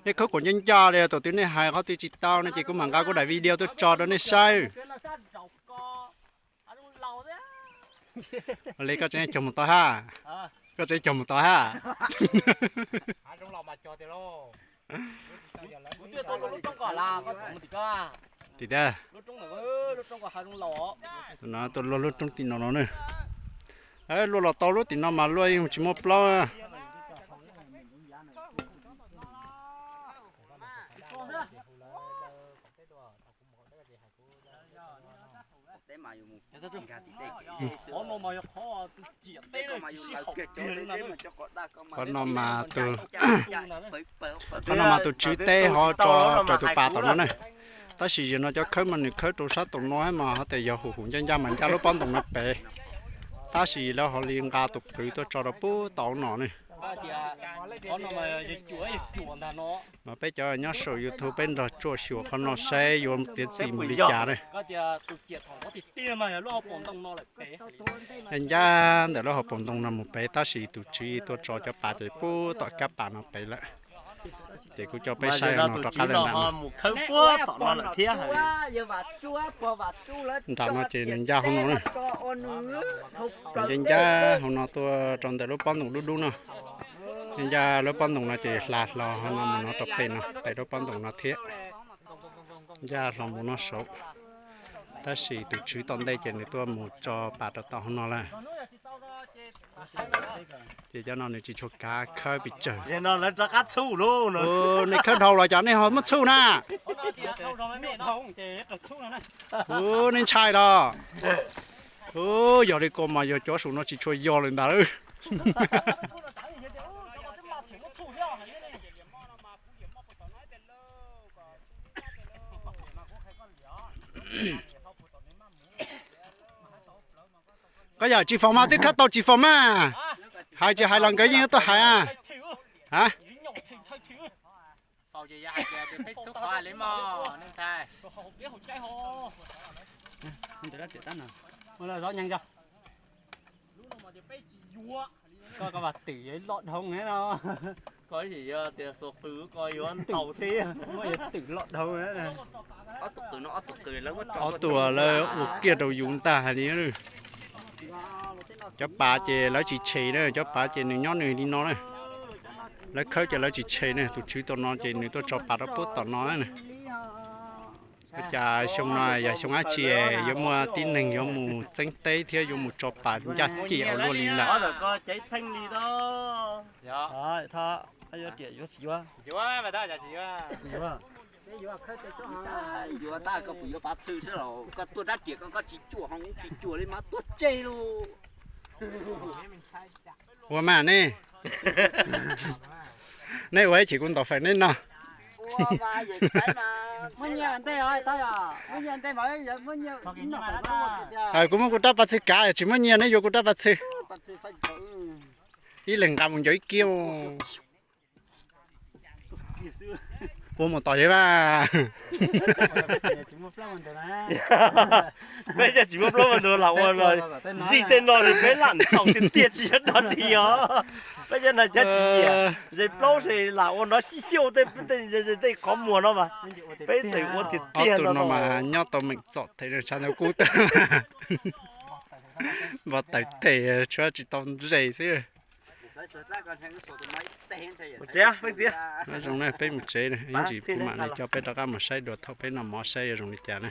Nej khawb kuam ncaj ncaj li, thaum twg nej hais qhov twg tsis tau no ces kuv mam nqa kuv daim video tuaj tso rau nej saib. Li koj tseem cog mus tod hab, koj tseem cog mus tod hab. Tim tiag, no tuaj luaj lub roob tim no no na. Luaj los tau lub tim no mas luaj yeej tsis muaj plaub. Qhov no mas tus, qhov no mas tus tswv teb ho tso raws tus pas tom no ne. Tab sis yog no cov khawb mas nws khawb rau sab tom no mas ho tias yog huv huv ncaj ncaj mas ncaj lub pob ntoos no pem. Tab sis lawv ho li nqa tus pwv tuaj tso rau puag tom no ne. Mas peb cov nyob saum YouTube peb nrog tsuam xyuas qhov no saib yuav tiav txim mus li cas ne. Ncaj ncaj ntawm lub hauv paus ntoo no mus pem tab sis tus tswv tuaj tso cov pas ces puag tom kab pas no pem lawm. Ces kuv coj peb saib no rov qab lawm nram no. Nram no ces nws ncaj hauv no na. Nws ncaj ncaj hauv no tuaj rau ntawm lub pob ntoos dub dub no. Ncaj ncaj lub pob ntoos no ces hla hlo hauv no mus no rau pem no, pem lub pob ntoos no thiab. Ncaj hlo mus no saud. Tab sis tus tswv tom ntej ces nws tuaj mus tso pas rau tom hauv no lawm. Ces cov no nws tsis tshua kav khawb pes tsawg. Nej khawb dhau los cas nej ho muab txhuj na? Ua nej ntshai los? Yog li ko mas yog cov saum no tsis tshua yog li ntag. Koj yam tsis faus mas twb khawb tau tsis faus mas. Hais tsis hais los nkawd yeej tuaj hais. Koj, koj vas twm yuav loj dhau no. Koj ib yam tias xuas qws koj yuav ntaus thiab. Muab yuav twm loj dhau. Ob tug lawv ua kiag rau yus ntag hais li. Cov pas ces lawv tsis tshem na, cov pas ces nws nyob nws li no na. Lawv khawb ces lawv tsis tshem na, tus tswv tus no ces nws tuaj tso pas rau puag tom no na. Ua cas xyoo no yog xyoo dab tsi yuav muaj tib neeg yuav mus txeeb teb thiab yuav mus tso pas ncaj ciam ua luaj li lawm. Yuav tab koj puas yuav pav txhwj sab los koj tuaj rab riam koj, koj tsis cuam ho tsis cuam li mas tuaj tseg lauj. Ua mas ne, nej ua ib chim kuv ntaus fais nej no. Kuv muab kuv rab pas txhwj kav tsis muab nyiaj, nej yuav kuv rab pas txhwj. Ib leeg nqa mus ncaws ib kiab. Puas mus tom yawg mas? Peb cov tsis muaj plaub muaj ntug lam ua no, zij tej no peb lam ntaus tiag tiag tsis yog dog dig os. Peb cov no cov tsis nyiam, ze plaub se lam ua no xyuj xyuj tej, tej qhov muag no mas peb txawm ua tiag tiag no mas nyob tau meem txom them tshav ntaub kub tag. Npau taws tes tshuav tsis tau ze xwb. Zoo na, peb mus tsev, ib ntsis kuv mam li coj peb rov qab mus saib dua thaum peb noj mov saib yuav zoo li cas na.